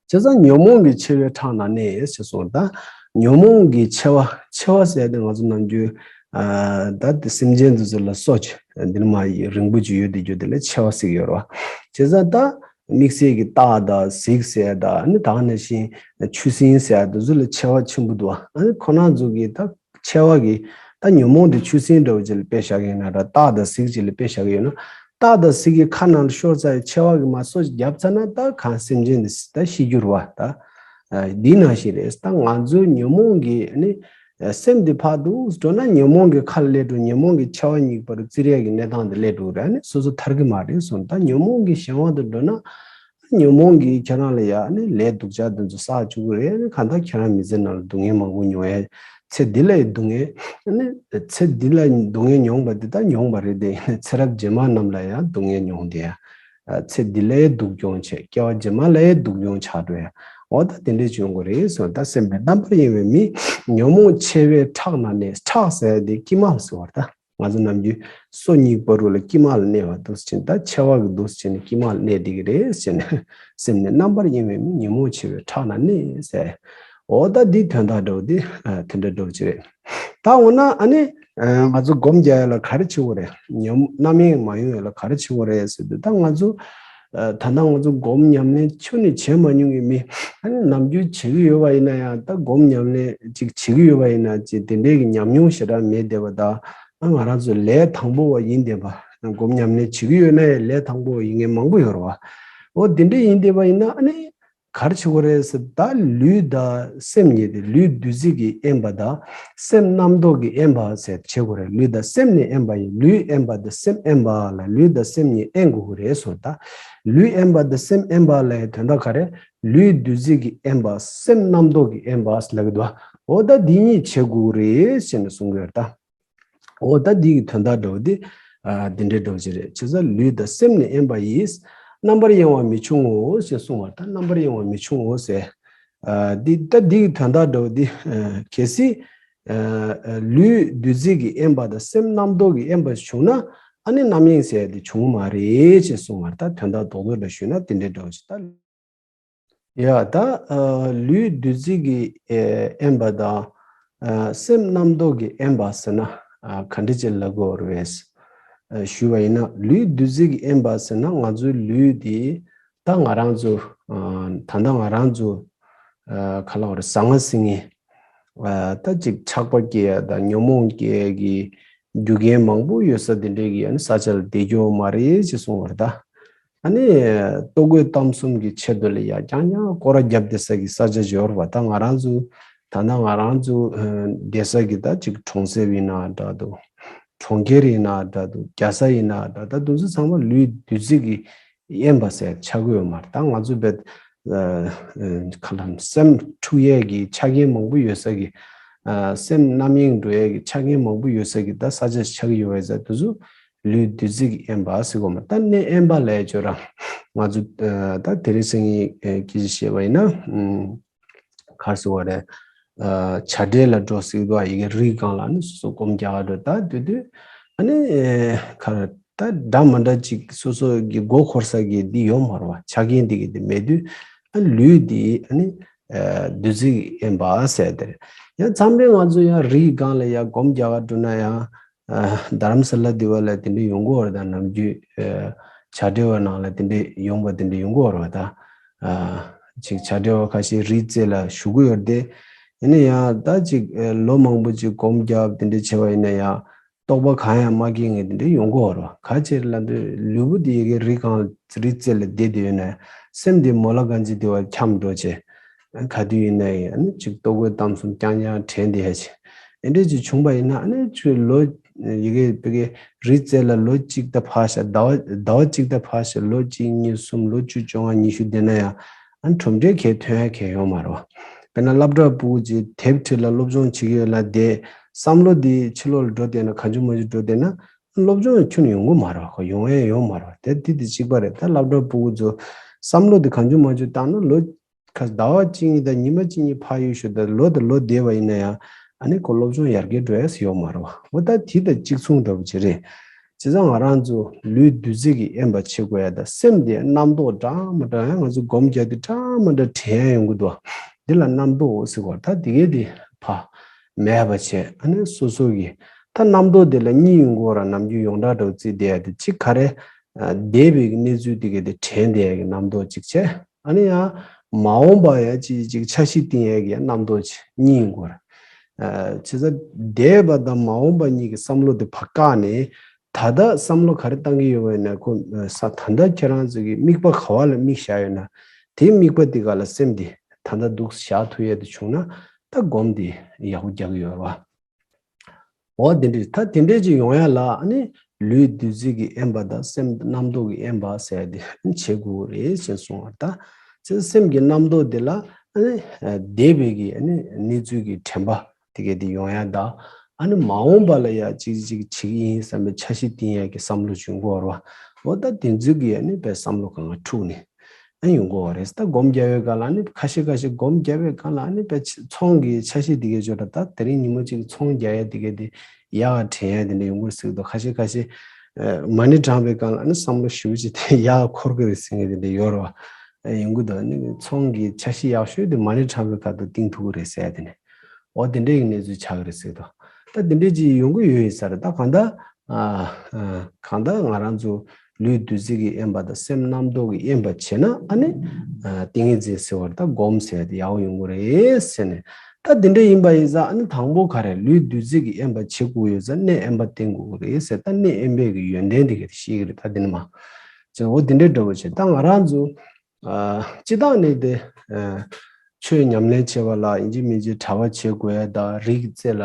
བྱས་ཙང་ཉོན་མོངས་ཀྱི་མཆེ་བའི་ཁྲག་ན་གནས་ཞེས་གསུངས། ད་ཉོན་མོངས་ཀྱི་མཆེ་བ། མཆེ་བ་ཟེར་ཏེ་ང་ཚོ་ནམ་རྒྱུན་ཨ་ད་དེ་སེམས་ཅན་དེ་ཚོ་ལ་སོ་ཆ་འདི་ནི་མ་རིང་པོ་ཅིག་ཡོད་དེ་རྒྱུ་དེ་ལ་མཆེ་བ་ཟེར་གྱི་ཡོད་རེད་བ། བྱས་ཙང་ད་དམིགས་བསལ་གྱི་སྟག་དང་གཟིག་ཟེར་ད་ཨ་ནི་ད་ག་ནང་བཞིན་ཆུ་སྲིན་ཟེར་དེ་ཚོ་ལ་མཆེ་བ་ཆེན་པོ་འདུག་ཨ་ནི་ཁོ་རང་ཚོ་གི་ད་མཆེ་བ་གི་ད་ཉོན་མོངས་དེ་ཆུ་སྲིན་འདྲ་བོ་ཅིག་ལ་དཔེ་བཞག་གི་ཡོད་ན་ར། སྟག་དང་གཟིག་ཅིག་ལ་དཔེ་བཞག་གི་ཡོད་ན། སྟག་དང་གཟིག་གི་ཁ་ནང་ལ་ཤོར་ཚར་བའི་མཆེ་བ་གི་མར་སོ་ཞིག་བརྒྱབ་ཚར་ན་ད་གང་སེམས་ཅན་དེ་ད་ཤི་རྒྱུ་རེད་བ། ད་འདི་ནང་བཞིན་རེད། ད་ང་ཚོའི་ཉོན་མོངས་ཀྱི་ནི་སེམས་འདི་ཕར་འདུག་འགྲོ་ན་ཉོན་མོངས་ཀྱི་ཁ་ལ་སླེབས་འགྲོ། ཉོན་མོངས་ཀྱི་མཆེ་བ་གཉིས་བར་དུ་བཙིར་ཡས་ཀྱི་གནས་སྟངས་དེ་སླེབས་འགྲོ་རེད། ཨ་ནི་སོ་སོ་ཐར་གི་མ་རེད་གསུངས། ད་ཉོན་མོངས་ཀྱི་གཞན་དབང་དུ་འགྲོ་ན་ཉོན་མོངས་ཀྱིས་ཁྱེད་རང་ལ་ཡ་ནི་ལས་སྡུག་ཅག་དེ་ཚོ་བསགས་བཅུག་གི་རེད། ཨ་ནི་གང་ལྟར་ཁྱེད་རང་མི་ཚེ་ནང་ལ་སྡུག་བསྔལ་མང་པོ་མྱོང་ཡ། ཚེ་འདི་ལ་ཡི་སྡུག་བསྔལ། ཨ་ནི་ཚེ་འདི་ལ་སྡུག་བསྔལ་མྱོང་བ་འདི་ད་མྱོང་བ་རེད་དེ། ཚེ་རབས་རྗེས་མ་རྣམས་ལ་ཡང་སྡུག་བསྔལ་མྱོང་དེ་ཡ། ཚེ་འདི་ལ་ཡི་སྡུག་གྱོང་ཆེ། སྐྱེ་བ་རྗེས་མ་ལ་ཡི་སྡུག་གྱོང་ཆགས་འགྲོ་ཡ། འོ་ད་དེ་འདྲས་བྱུང་དགོས་རེད་གསུངས། ད་སེམས་ནི་རྣམ་པར་གཡེང་བའི་མི། ཉོན་མོངས་མཆེ་བའི་ཁྲག་ན་གནས། ཁྲག་ཟེར་དེ་དཀྱིལ་མ་ལ་ཟེར་བ་རེད་ད། ང་ཚོ་ནམ་རྒྱུན་སོ་གཉིས་བར་དུ་ལ་དཀྱིལ་མ་ལ་གནས་པ་འདུག་སེ་བྱས་ནས། ད་མཆེ་བ་གི་འདུག་སེ་བྱས་ནས་དཀྱིལ་མ་ལ་གནས་བསྡད་ཀྱི་རེད་ཟེར་ནས། སེམས་ནི་རྣམ་པར་གཡེང་བའི་མི། ཉོན་མོངས་མཆེ་བའི་ཁྲག་ན་གནས་ཟེར། འོ་ད་འདིའི་དོན་དག་འདྲ་བོ་འདི་དེ་འདྲ་འདྲ་བོ་ཅིག་རེད། ད་འོ་ན་ཨ་ནི་ང་ཚོ་སྒོམ་རྒྱག་ཡ་ལ་ག་རེ་བྱེད་དགོས་རེད། ཉོན་རྣམ་གཡེང་མ་ཡོང་ཡ་ལ་ག་རེ་བྱེད་དགོས་རེད་ཟེར་དུས། ད་ང་ཚོ་ད་ལྟ་ང་ཚོ་སྒོམ་ཉམས་ལེན་ཁྱོན་ནས་བྱེད་མ་མྱོང་གི་མི། ཨ་ནི་ནམ་རྒྱུན་བྱེད་ཀྱི་ཡོད་པ་ཡིན་ན་ཡང་། ད་སྒོམ་ཉམས་ལེན་ཅིག་བྱེད་ཀྱི་ཡོད་པ་ཡིན་ན་ཅིག་དེ་འདྲའི་གི་ཉམས་མྱོང་ཞེ་དྲག་མེད་བསྡད་པ་དང་། ཨ་ང་རང་ཚོ་ལས་དང་པོ་བ་ཡིན་བསྡད་པ། སྒོམ་ཉམས་ལེན་བྱེད་ཀྱི་ཡོད་ན་ཡང་ལས་དང་པོ་བ་ཡིན་མཁན་མང་པོ་ཡོད་རེད་བ། འོ་དེ་འདྲ་ཡིན་བསྡད་པ་ཡིན་ན་ཨ་ནི་ག་རེ་བྱེད་དགོས་རེད་ཟེར། ད་ལུས་དང་སེམས་གཉིས་དེ། ལུས་བདུད་རྩི་གིས་དབེན་པ་དང་སེམས་རྣམ་རྟོག་གིས་དབེན་པ་ཟེར་བྱེད་དགོས་རེད། ལུས་དང་སེམས་ནི་དབེན་པ་ཡིན། ལུས་དབེན་པ་དང་སེམས་དབེན་པ་ལ། ལུས་དང་སེམས་གཉིས་དབེན་དགོས་ཀྱི་རེད་གསུངས། ད་ལུས་དབེན་པ་དང་སེམས་དབེན་པ་ལ་དོན་དག་ག་རེ། ལུས་བདུད་རྩི་གིས་དབེན་པ། སེམས་རྣམ་རྟོག་གིས་དབེན་པ་ལབ་ཀྱི་འདུག་འོ་ད་འདི་གཉིས་བྱེད་དགོས་རེད་ཟེར་ནས་གསུང་གི་ཡོད་ད། འོ་ད་འདི་གི་དོན་དག་འདྲ་བོ་འདི། ཨ་འདི་འདྲའི་འདྲ་བོ་ཅིག་རེད། བྱས་ཙང་ལུས་དང་སེམས་ནི་དབེན་པ་ཡིས། རྣམ་པར་གཡེང་བ་མི་འབྱུང་ངོ་ཞེས་གསུངས་པ་ད། རྣམ་པར་གཡེང་བ་མི་འབྱུང་ངོ་ཟེར། ཨ་འདི་ད་འདི་གི་དོན་དག་འདྲ་བོ་འདི། ཨ་གལ་སྲིད་ཨ་ལུས་བདུད་རྩི་གིས་དབེན་པ་དང་སེམས་རྣམ་རྟོག་གིས་དབེན་པ་བྱུང་ན། ཨ་ནི་རྣམ་གཡེང་ཟེར་དེ་བྱུང་མ་རེད་ཅེས་གསུངས་པ་ད། དོན་དག་རྡོག་རྡོག་འདྲ་ཞུས་ན་དེ་འདྲའི་འདྲ་བོ་ཅིག་ད། ཡ་ད་ཨ་ལུས་བདུད་རྩི་གིས་ཨེ་དབེན་པ་དང་། ཨ་སེམས་རྣམ་རྟོག་གིས་དབེན་པ་ཟེར་ན་ཨ་ག་འདྲ་ཅིག་ལབ་དགོས་རེད། ཨ་ཞུས་པ་ཡིན་ན་ལུས་བདུད་རྩི་གིས་དབེན་པ་ཟེར་ན་ང་ཚོའི་ལུས་འདི་ད་ང་རང་ཚོ་ཨ་ད་ལྟ་ང་རང་ཚོ་ཨ་ག་ལབ་དགོས་རེད། ཟང་ངེ་ཟིང་ངེ་ཨ་ད་ཅིག་ཆགས་པ་སྐྱེ་ཡ་དང་ཉོན་མོངས་སྐྱེ་ཡ་གི་རྒྱུ་རྐྱེན་མང་པོ་ཡོད་ས་དེ་འདྲའི་གི་ཨ་ནི་ས་ཆ་ལ་བསྡད་རྒྱུ་མ་རེད་ཅེས་གསུངས་པ་རེད་ད། ཨ་ནི་ལྟོ་གོས་གཏམ་གསུམ་གྱི་ཆེད་དུ་ལ་ཡ་རྐྱང་རྐྱང་སྐོར་ར་བརྒྱབ་བསྡད་ས་གི་ས་ཆ་འབྱོར་བ་ད་ང་རང་ཚོ་ ད་ལྟ་ང་རང་ཚོ་ཨ་བསྡད་ས་གི་ད་ཅིག་གྲོང་གསེབ་ཡིན་ན་འདྲ་འདུག་གྲོང་ཁྱེར་ཡིན་ན་འདྲ་འདུག་རྒྱལ་ས་ཡིན་ན་འདྲ། ད་དེ་ཚོ་ཚང་མ་ལུས་བདུད་རྩི་གིས་དབེན་པ་ཟེར་ཆགས་ཀྱི་ཡོད་མ་རེད། ད་ང་ཚོ་བས་ཨ་ཨ་ག་ལ་སེམས་འཁྲུག་ཡས་ཀྱི་ཆ་རྐྱེན་མང་པོ་ཡོད་ས་གི། ཨ་སེམས་རྣམ་གཡེང་འགྲོ་ཡས་ཀྱི་ཆ་རྐྱེན་མང་པོ་ཡོད་ས་གི་ད་ས་ཆ་ཆགས་ཀྱི་ཡོད་པ་ཡིན་ཙང་དེ་ཚོ་ལུས་བདུད་རྩི་གིས་དབེན་པ་ཟེར་གོ་མ། ད་གནས་དབེན་པ་ལབ་ཡས་ཅིག་ཡོད་ར། ང་ཚོ་ཨ་ད་དེ་རིང་སང་ཉིན་ཨ་སྐད་ཆ་བཤད་པ་ཡིན་ན་ཨ་ག་རེ་ཟེར་བ་རེད། ཨ་བྱ་བྲལ་ལ་འགྲོ་ཟེར་གྱི་འདུག་ཡ་གི་རིའི་སྒང་ལ་ཨ་ནི་སོ་སོ་སྒོམ་རྒྱག་ག་འགྲོ། ད་དེ་དུས་ཨ་ནི་ཨ་ག་རེ་ད་འདྲ་མི་འདྲ་ཅིག་སོ་སོ་གི་མགོ་འཁོར་ས་གི་འདི་ཡོད་མ་རེད་བ། ཆ་རྐྱེན་འདི་གི་འདི་མེད་དུས་ཨ་ལུས་འདི་ཨ་ནི་ཨ་བདུད་རྩི་གིས་དབེན་པ་ཟེར་དེ་རེད། ཡང་མཚམས་རེ་ང་ཚོ་ཡང་རིའི་སྒང་ལ་ཡང་སྒོམ་རྒྱག་ག་འགྲོ་ན་ཡང་། ཨ་རྡ་རམ་ས་ལ་འདི་བ་ལ་དེ་འདྲ་ཡོང་གི་ཡོད་རེད། ད་ནམ་རྒྱུན་ཨ་བྱ་བྲལ་བ་ནང་ལ་དེ་འདྲ་ཡོང་བ་དེ་འདྲ་ཡོང་གི་ཡོད་རེད་བ། ད་ཨ་ཅིག་བྱ་བྲལ་བ་ཁ་ཤས་རིའི་རྩེ་ལ་བཞུགས་ཀྱི་ཡོད་རེད་དེ། ཡིན་ན་ཡང་ད་ཅིག་ཨ་ལོ་མང་པོ་ཅིག་སྒོམ་རྒྱབ་དེ་འདྲ་བྱས་པ་ཡིན་ན་ཡང་རྟོགས་པ་གང་ཡང་མ་སྐྱེས་མཁན་དེ་འདྲ་ཡོང་གི་ཡོད་རེད་བ། ག་ཅིར་ལབ་དུས་ལུས་པོ་དེ་ཡ་གི་རི་སྒང་རི་རྩེ་ལ་བསྡད་དེ་ཡོད་ན་སེམས་དེ་མོ་ལ་གང་ཅི་དེ་བ་འཁྱམས་འགྲོ་བྱས། ག་དུས་ཡིན་ན་ཡང་ཨ་ནི་ཅིག་ལྟོ་གོས་གཏམ་གསུམ་རྐྱང་རྐྱང་དྲན་བསྡད་ཡ་ཅིག་ཨེ་འདྲ་ཅིག་བྱུང་པ་ཡིན་ན་ཨ་ནི་ཁྱོད་ལོ་ཡ་གི་བི་གའི་རི་རྩེ་ལ་ལོ་གཅིག་ད་ཕར་བཞག་ཟླ་བ་ཟླ་བ་གཅིག་ད་ཕར་བཞག་ལོ་གཅིག་གཉིས་གསུམ་ལོ་བཅུ་བཅོ་ལྔ་ཉི་ཤུ་བསྡད་ན་ཡང་ཨ་ནི་གྲུབ་འབྲས་གས་ཐོན་ཡ་གས་ཡོད་མ་རེད་བ། དཔེར་ན་སློབ་གྲྭ་ཕྲུ་གུ་ཅིག་དེབ་ཁྲིད་ལ་སློབ་སྦྱོང་བྱེད་ཀྱི་ཡོད་ལ་དེ་བསམ་བློ་དེ་ཕྱི་ལོགས་ལ་འགྲོ་བསྡད་ན་གང་བྱུང་མང་བྱུང་འགྲོ་བསྡད་ན་སློབ་སྦྱོང་ཁྱོན་ནས་ཡོང་གི་མ་རེད་བ། ཁོ་ཡོང་ཡ་ཡོད་མ་རེད་བ། དེ་དེ་དེ་གཅིག་པ་རེད། ད་སློབ་གྲྭ་ཕྲུ་གུ་ཚོ་བསམ་བློ་དེ་གང་བྱུང་མང་བྱུང་བཏང་ན་ལོ་ཁ་ཟླ་བ་གཅིག་གཉིས་དང་ཉི་མ་གཅིག་གཉིས་ཕར་ཡུལ་ཤོག་དང་ལོ་དང་ལོ་བསྡད་པ་ཡིན་ན་ཡང་ཨ་ནི་ཁོ་སློབ་སྦྱོང་ཡར་རྒྱས་འགྲོ་ཡས་ཡོད་མ་རེད་བ། འོ་ད་དེ་དང་གཅིག་མཚུངས་འདྲ་པོ་ཅིག་རེད། བྱས་ཙང་ང་རང་ཚོ་ལུས་བདུད་རྩི་གིས་དབེན་པ་བྱེད་དགོས་ཡ་ད་སེམས་དེ་རྣམ་རྟོག་འདྲ་མི་འདྲ་ཡང་ང་ཚོ་སྒོམ་རྒྱག་དུས་འདྲ་མི་འདྲ་དྲན་ཡ་ཡོང་གི་འདུག་འདི་ལ་རྣམ་རྟོག་ཟེར་བ་ད་དེ་གའི་དེ་ཕ་མེད་པ་བྱས་ཨ་ནི་སོ་སོ་གི་ད་རྣམ་རྟོག་དེ་ལ་གཉིས་ཡོང་གི་ཡོད་ར། ནམ་རྒྱུན་ཡོངས་གྲགས་འདྲ་བོ་བརྩིས་བསྡད་ཡ་དེ་གཅིག་ག་རེ་འདས་པའི་གནས་ཚུལ་དེ་གའི་དེ་དྲན་བསྡད་ཡ་གི་རྣམ་རྟོག་གཅིག་བྱས། ཨ་ནི་ཡང་མ་འོངས་པ་ཡ་ཅིག་ཅིག་འཆར་གཞི་བཏིང་ཡས་ཀྱི་རྣམ་རྟོག་ཅིག་གཉིས་ཡིན་དགོས་རེད། བྱས་ཙང་འདས་པ་དང་མ་འོངས་པ་གཉིས་ཀྱི་བསམ་བློ་དེ་ཕར་བཀག་ནས་ད་ལྟ་བསམ་བློ་ག་རེ་བཏང་གི་ཡོད་པ་ཡིན་ན་ཁོ་ས་ད་ལྟ་ཁྱེད་རང་ཚོ་གི་དམིགས་པ་ག་བ་ལ་དམིགས་བཞག་ཡོད་ན་དེའི་དམིགས་པ་དེ་ག་ལ་སེམས་དེ་ད་ལྟ་འདུག་བཞག་ཐུབ་ཡས་དེ་བྱུང་ན་ད་སྒོམ་དེ་ཡག་པོ་རྒྱག་གི་ཡོད་རེད་བ། འོ་དེ་འདྲ་ད་དེ་འདྲ་ཅིག་ཡོང་ཡ་ལ་ཨ་ནི་ལུས་བདུད་རྩི་གིས་དབེན་པ་དང་སེམས་རྣམ་རྟོག་གིས་དབེན་པ་ཟེར་ཡ་དེ་བྱེད་དགོས་རེད་ཅེས་གསུངས་པ་ད། ཅེས་སེམས་ཀྱི་རྣམ་རྟོག་དེ་ལ་ཨ་ནི་འདས་པའི་གི་ཨ་ནི་གནས་ཚུལ་གྱི་དྲན་པ་དེ་གས་དེ་ཡོང་ཡ་ད་ཨ་ནི་མ་འོངས་པ་ལ་ཡ་ཅིག་ཅིག་བྱེད་ཀྱི་ཡིན་བསམ་པའི་འཆར་གཞི་བཏིང་ཡ་གི་བསམ་བློ་བྱུང་དགོས་རེད་བ། འོ་ད་དེ་ཚོ་གི་ཨ་ནི་དཔེ་བསམ་བློ་གང་ག་འཁྲུག་ནས། ཨ་ཡོང་གི་ཡོད་རེད། ད་སྒོམ་རྒྱབ་པའི་སྒང་ལ་ཨ་ནི་ཁ་ཤས་ཁ་ཤས་སྒོམ་རྒྱབ་པའི་སྒང་ལ་ཨ་ནི་དཔེ་ཚོང་གི་འཆར་གཞི་དེ་གའི་ཅོ་འདྲ་ད་དེ་རིང་ཉིན་མོ་གཅིག་ཚོང་རྒྱག་ཡ་དེ་གའི་དེ་ཡག་ག་དྲན་ཡ་དེ་འདྲ་ཡོང་གི་རེད་ཟེར་གི་འདུག་ཁ་ཤས་ཁ་ཤས་མ་ཎི་བགྲངས་པའི་སྒང་ལ་ཨ་ནི་བསམ་བློ་ཞེ་པོ་ཅིག་དེ་ཡག་ག་འཁོར་གི་རེད་ཟེར་མཁན་དེ་འདྲ་ཡོད་རེད་བ། ཡོང་གི་འདུག་ཨ་ནི་ཚོང་གི་འཆར་གཞི་ཡག་ཤོས་དེ་མ་ཎི་བགྲངས་པའི་སྐབས་དུ་བཏིང་ཐུབ་ཀྱི་རེད་ཟེར་ཡ་དེ་ནས། འོ་དེ་འདྲའི་གནས་ཚུལ་ཆགས་ཀྱི་རེད་ཟེར་དོ། ད་དེ་འདྲའི་ཅིག་ཡོང་གི་ཡོད་ཡིན་ས་རེད། ད་གང་ལྟར་ཨ་ཨ་གང་ལྟར་ང་རང་ཚོ་ལུས་བདུད་རྩི་གིས་དབེན་པ་དང་སེམས་རྣམ་རྟོག་གིས་དབེན་པ་བྱས་ན་ཨ་ནི་ཨ་ཏིང་ངེ་འཛིན་ཟེར་བ་ད་སྒོམ་ཟེར་ཏེ་ཡག་པོ་ཡོང་གི་རེད་ཟེར་ནས། ད་དེ་འདྲ་ཡིན་པ་ཡིན་ཙང་ཨ་ནི་དང་པོ་ག་རེ་ལུས་བདུད་རྩི་གིས་དབེན་པ་བྱེད་དགོས་ཡོད་ཙང་གནས་དབེན་པ་བསྟེན་དགོས་ཀྱི་རེད་ཟེར། ད་གནས་དབེན་པའི་གི་ཡོན་ཏན་དེ་ག་དེ་ཤེས་ཀྱི་རེད། ད་དེ་ནི་མ་ཅེ་འོ་དེ་འདྲའི་འདྲ་བོ་བྱས་ད་ང་རང་ཚོ། ཨ་སྤྱི་བཏང་ནས་དེ་ཨ་ཆོས་ཉམས་ལེན་བྱེད་པ་ལ་ཡིན་གཅིག་མིན་གཅིག་གྲྭ་པ་བྱེད་དགོས་ཡ་དང་རིའི་རྩེ་ལ་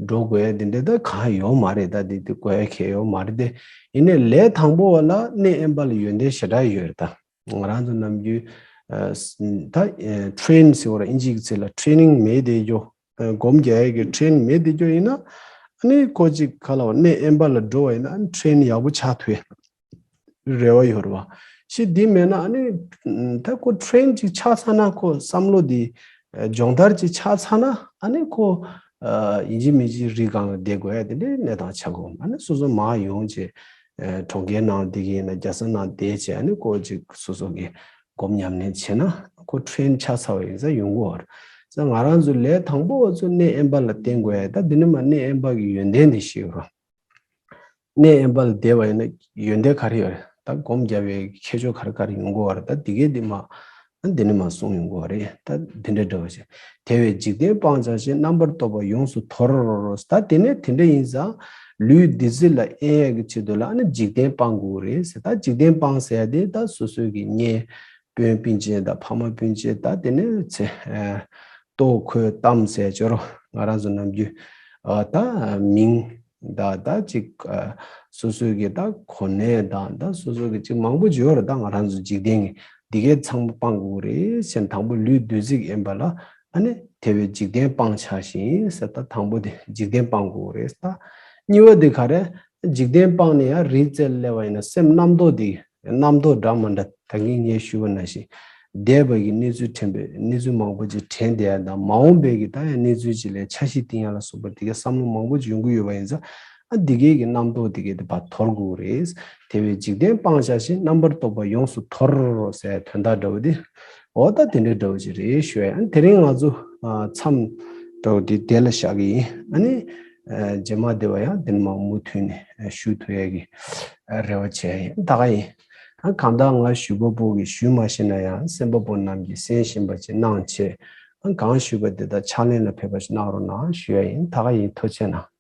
འགྲོ་དགོས་ཡ་དེ་འདྲ་ད་གང་ཡོད་མ་རེད། ད་དེ་དེ་དགོས་ཡ་གང་ཡོད་མ་རེད་དེ། ཡིན་ནའི་ལས་དང་པོ་བ་ལ་གནས་དབེན་པ་ལ་ཡོན་ཏན་ཞེ་དྲག་ཡོད་རེད། ད་ང་རང་ཚོ་ནམ་རྒྱུན་ཨ་ད་ཨ་ཊེན་ཟེར་བ་ལ་ཨིན་ཇིའི་ཚིག་ལ་ཊེ་ནིང་མེད་དེ་ཡོད། ཨ་སྒོམ་རྒྱག་ཡ་གི་ཊེན་མེད་དེ་ཡོད་ཡིན་ན་ཨ་ནི་ཁོ་ཅིག་ག་ལ་བ་གནས་དབེན་པ་ལ་འགྲོ་བ་ཡིན་ན་ཨ་ནི་ཊེན་ཡག་པོ་ཆགས་ཐུབ་ཡ། རེ་བ་ཡོད་རེད་བ། ཞེ་འདི་མེད་ན་ཨ་ནི་ད་ཁོ་ཊེན་ཅིག་ཆགས་ཚར་ན་ཁོ་བསམ་བློ་འདི་སྦྱོང་བརྡར་ཅིག་ཆགས་ཚར་ན་ཨ་ནི་ཁོ་ཡིན་གཅིག་མིན་གཅིག་རི་སྒང་ལ་བསྡད་དགོས་ཡ་དེ་འདྲའི་གནས་སྟངས་ཆགས་དགོས། ཨ་ནི་སོ་སོ་མར་ཡོང་བྱས་གྲོང་ཁྱེར་ནང་བསྡད་ཀྱི་ཡིན་ན་རྒྱལ་ས་ནང་བསྡད་བྱས་ཨ་ནི་ཁོ་ཅིག་སོ་སོ་གི་སྒོམ་ཉམས་ལེན་བྱས་ན་ཁོ་ཊེན་ཆགས་ཚར་བ་ཡིན་ཙང་ཡོང་གི་ཡོད་རེད། ང་རང་ཚོ་ལས་དང་པོ་བ་ཚོ་གནས་དབེན་པ་ལ་བསྟེན་དགོས་ཡ་ད་འདི་ནི་མ་གནས་དབེན་པ་གི་ཡོན་ཏན་དེ་ཤེས་དགོས་རེད། གནས་དབེན་པ་ལ་བསྡད་པ་ཡིན་ན་ཡོན་ཏན་ག་རེ་ཡོད་རེད། ད་སྒོམ་རྒྱབ་པའི་ཁྱད་ཆོས་ག་རེ་ག་རེ་ཡོང་གི་ཡོད་རེད། ད་འདི་གའི་འདི་མ་འདི་ནི་མ་གསུངས་ཡོང་གི་ཡོད་རེད། ད་འདི་འདྲ་འདྲ་བ་ཞིག་དེ་བས་འཇིག་རྟེན་སྤང་བྱ་ཞེས། རྣམ་པར་རྟོག་པ་ཡོངས་སུ་དོར། ད་དེ་ནས་དེ་འདྲ་ཡིན་ཙང་ལུས་བདུད་རྩི་ལ་དབེན་ཡས་ཀྱི་ཆེད་དུ་ལ་ཨ་ནི་འཇིག་རྟེན་སྤང་དགོས་རེད་ཟེར། ད་འཇིག་རྟེན་སྤང་ཟེར་ཡ་དེ་ད་སོ་སོའི་གི་གཉེན་སྤུན་སྤུན་མཆེད་ད་ཕ་མ་སྤུན་མཆེད་ད་དེ་ནས་ཚེ་ ལྟོ་གོས་གཏམ་ཟེར་ཅོ་རོ། ང་རང་ཚོ་ནམ་རྒྱུན་ཨ་ད་མིང་དང་ད་ཅིག་ཨ་སོ་སོའི་གི་ད་གོ་གནས་དང་ད་སོ་སོའི་གི་ཅིག་མང་པོ་ཅིག་ཡོད་རེད། ད་ང་རང་ཚོ་འཇིག་རྟེན་གི་འདི་གའི་ཚང་མ་སྤང་དགོས་རེད་ཟེར། དང་པོ་ལུས་བདུད་རྩི་ཡིན་པ་ལ་ཨ་ནི་དེ་བས་འཇིག་རྟེན་སྤང་བྱ་ཞིང་ཟེར། ད་དང་པོ་དེ་འཇིག་རྟེན་སྤང་དགོས་རེད། ད་གཉིས་པ་དེ་ག་རེ། འཇིག་རྟེན་སྤངས་ནས་ཡང་རིའི་རྩེར་སླེབས་པ་ཡིན་ན་སེམས་རྣམ་རྟོག་དེ་རྣམ་རྟོག་འདྲ་མི་འདྲ་ད་གིན་ངས་ཞུས་པ་ནང་བཞིན་འདས་པ་གི་གནས་ཚུལ་དྲན་པའི་གནས་ཚུལ་མང་པོ་ཅིག་དྲན་བསྡད་ཡ་དང་མ་འོངས་པའི་གི་ད་ཡང་གནས་ཚུལ་ཅིག་ལ་འཆར་གཞི་བཏིང་ཡ་ལ་སོགས་པ་དེ་གའི་བསམ་བློ་མང་པོ་ཅིག་ཡོང་གི་ཡོད་པ་ཡིན་ཙང་ཨ་འདི་གའི་གི་རྣམ་རྟོག་དེ་གའི་དེ་ཕར་དོར་དགོས་རེད། དེ་བས་འཇིག་རྟེན་སྤང་བྱ་ཞིང་རྣམ་པར་རྟོག་པ་ཡོངས་སུ་དོར་ཟེར་དོན་དག་འདྲ་བོ་དེ། འོ་ད་དེ་འདྲའི་འདྲ་བོ་ཅིག་རེད་ཞུ་ཡ། ཨ་ནི་དེ་རིང་ང་ཚོ་ཨ་མཚམས་འདྲ་བོ་དེ་དེ་ལ་བཞག་གི་ཡིན། ཨ་ནི་ཨ་རྗེས་མ་དེ་བ་ཡང་དེ་ནས་མར་མུ་མཐུད་ནས་ཨ་ཞུ་ཐུབ་ཡ་གི་ཨ་རེ་བ་བྱས་ཡིན། ད་ག་ཡིན། ཨ་གང་ལྟར་ང་ཞུ་བ་པོ་གིས་ཞུས་མ་ཤེས་ན་ཡང་གསན་པ་པོ་རྣམས་ཀྱིས་གསན་བཞིན་པ་ཅིག་གནང་བྱས། ཨ་གང་ཞུས་པ་དེ་དག་ཕྱག་ལེན་ལ་ཕེབས་པ་ཞིག་གནང་རོགས་གནང་ཞུ་ཡ་ཡིན། ད་ག་ཡིན། ཐུགས་རྗེ་གནང་།